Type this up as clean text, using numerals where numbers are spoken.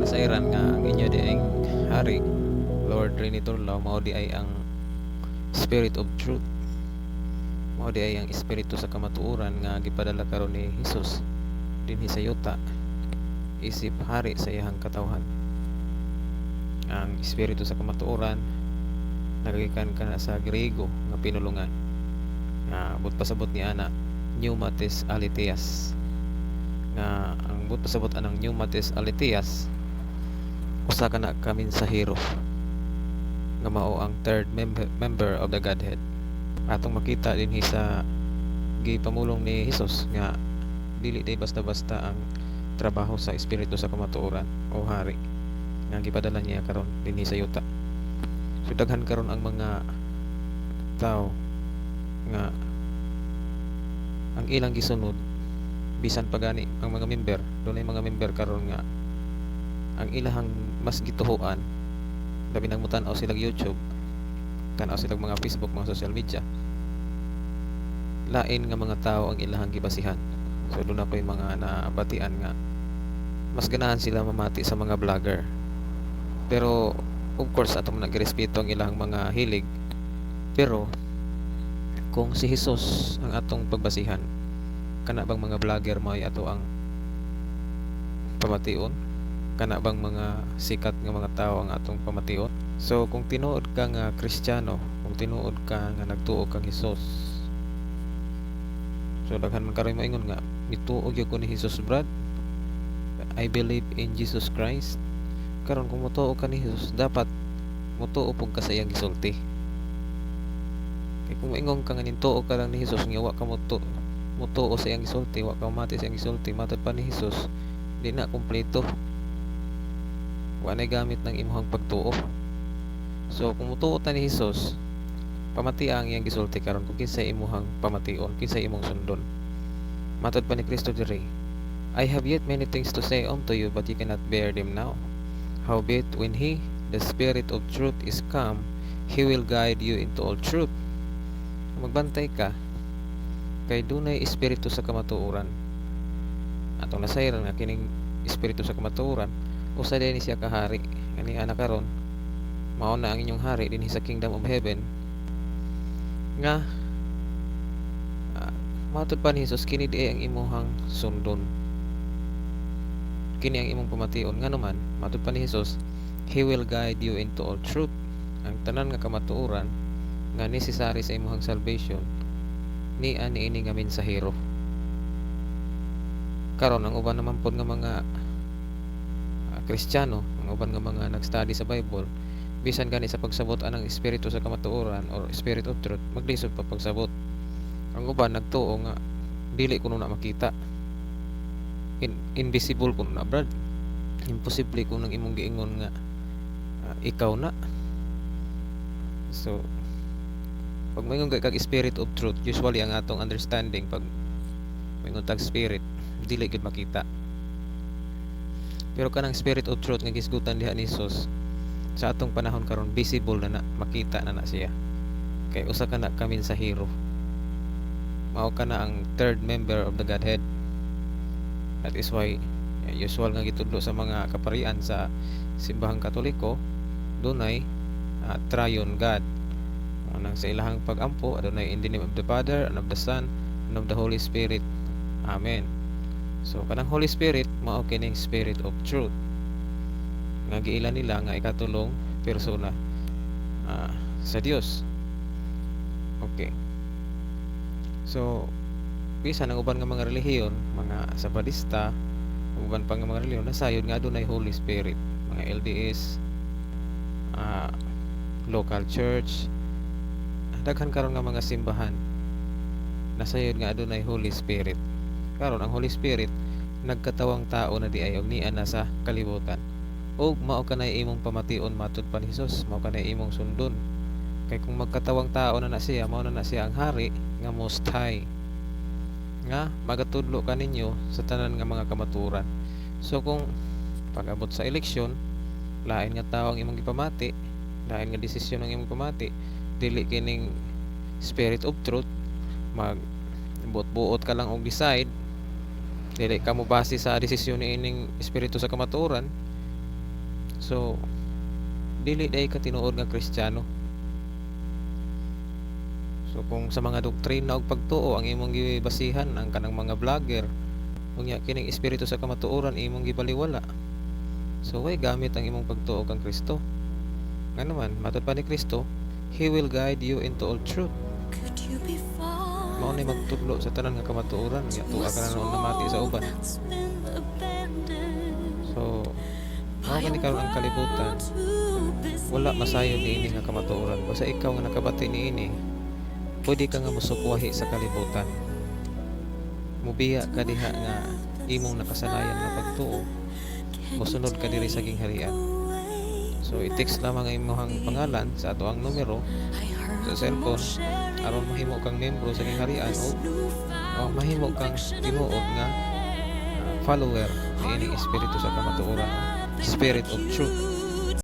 Nasayran nga ang inyo diay hari, Lord Rene Torlao, mao diay ang Spirit of Truth. Mao diay ang espiritu sa kamatuoran nga gipadala karon ni Jesus dinhi sa yuta isip hari sa iyang katawhan. Ang espiritu sa kamatuoran nagagikan kana sa Griego nga pinulungan nga buot pasabot ni ana pneumates aletheas, nga ang buot pasabot anang pneumates aletheas, usa kana ka mensahero nga mao ang third member of the Godhead. Atong makita dinhi sa gipamulong ni Jesus nga dili day basta-basta ang trabaho sa espiritu sa kamatuoran o hari nga gipadala niya karon dinhi sa yuta. So daghan karon ang mga tao nga ang ilang gisunod, bisan pa gani ang mga member, dunay mga member karon nga ang ilahang mas gituhuan, labi nang mutan-aw silag YouTube, tan-aw silag mga Facebook, mga social media, lain nga mga tao ang ilahang gibasihan. So duna koy mga nabatian nga mas ganahan sila mamati sa mga vlogger. Pero of course ato man girespeto ang ilang mga hilig, pero kung si Jesus ang atong pagbasihan, kana bang mga vlogger mao'y ato ang pamation? Kana bang mga sikat nga mga tao ang atong pamation? So kung tinuod ka nga Kristiyano, kung tinuod ka nga nagtuo kang Hesus, so daghan man karon moingon nga mituo gyud ko ni Jesus, brad, I believe in Jesus Christ. Karon, kung motuo ka ni Jesus, dapat motuo pud ka sa iyang gisulti. Kay kung moingon ka nga nituo ka lang ni Jesus nga wa ka motuo sa iyang gisulti, wa ka mamati sa iyang gisulti, matod pa ni Jesus, di na kumpleto, wa nay gamit ng imong pagtuo. So kung motuo ta ni Jesus, pamatia ang iyang gisulti karon kung kinsay imuhang pamation, kinsay imong sundon. Matod pa ni Kristo diri, "I have yet many things to say unto you, but you cannot bear them now. Howbeit, when he, the Spirit of truth, is come, he will guide you into all truth." Magbantay ka kay dunay espiritu sa kamatuoran. Atong nasayran nga kining espiritu sa kamatuoran, usa din ni siya ka hari kani ana karon, mao na ang inyong hari dinhi sa kingdom of heaven nga matod pa ni Jesus, kini diay ang imuhang sundon, kini ang imong pamation. Ngano man, matod pa ni Jesus, he will guide you into all truth. Ang tanan nga kamatuoran nga necessary sa imuhang salvation, ni ani ini nga mensahero. Karon, ang uban naman pod nga mga Kristiyano, ang uban nga mga nag-study sa Bible, bisan gani sa pagsabot anang espiritu sa kamatuoran or spirit of truth, maglisod pa pagsabot. Ang uban nagtuo nga dili kuno na makita. Invisible kuno na, brad. Imposible kung nang imong giingon nga ikaw na. So pag moingon kag spirit of truth, usually ang atong understanding, pag moingon tag spirit, dili gid makita. Pero kanang spirit of truth nga gisgutan diha ni Jesus, sa atong panahon karon visible na na, makita na na siya. Kay usa ka na ka mensahero. Mao ka na ang third member of the Godhead. That is why usual nga gitudlo sa mga kaparian sa simbahang Katoliko, dunay triune God. Nang sa ilahang pag-ampo, adunay "In the name of the Father and of the Son and of the Holy Spirit. Amen." So kanang Holy Spirit mao kining Spirit of Truth nga giila nila nga ikatulong persona sa Dios. Okay. So bisan ang uban nga mga relihiyon, mga Sabadista, uban pa nga mga relihiyon, nasayod nga adunay Holy Spirit, mga LDS, local church, daghan karon nga mga simbahan nasayod nga adunay Holy Spirit. Karon, ang Holy Spirit nagkatawang tao na diay og niana sa kalibutan. Ug mao kanay imong pamation, matud pa ni Jesus, mao kanay imong sundon. Kay kung magkatawang tao na na siya, mao na na siya ang hari nga Most High nga magatudlo kaninyo sa tanan nga mga kamatuoran. So kung pag-abot sa eleksyon, lain nga tao ang imong gipamati, lain nga desisyon ang imong pamati, dili kining Spirit of Truth, mag buot-buot ka lang og decide, dili ka mo base sa desisyon ni ining espiritu sa kamatuoran. So dili diay ka tinuod nga Kristiyano. So kung sa mga doktrina ug pagtuo ang imong gibasihan ang kanang mga vlogger, unya kining espiritu sa kamatuoran imong gibaliwala, so way gamit ang imong pagtuo kang Kristo. Ngano man, matud pa ni Kristo, He will guide you into all truth. Could you be Mao ni father magtudlo sa tanan nga kamatuoran, nya to tuwa a ka na noon namati sa soul uban. That's been abandoned So mao by gani a karon ang kalibutan world too wala masayod busy? Niini nga kamatuoran. Basta ikaw nga nakabati niini, pwede ka nga mosukwahi sa kalibutan. Mubiya ka diha nga imong nakasanayan nga pagtuo, mosunod ka diri sa gingharian. So i-text lamang ang imong pangalan sa ato ang numero sa cellphone aron mahimo kang membro sa gingharian o mahimo kang tinuod nga follower niining espiritu sa kamatuoran, Spirit of Truth.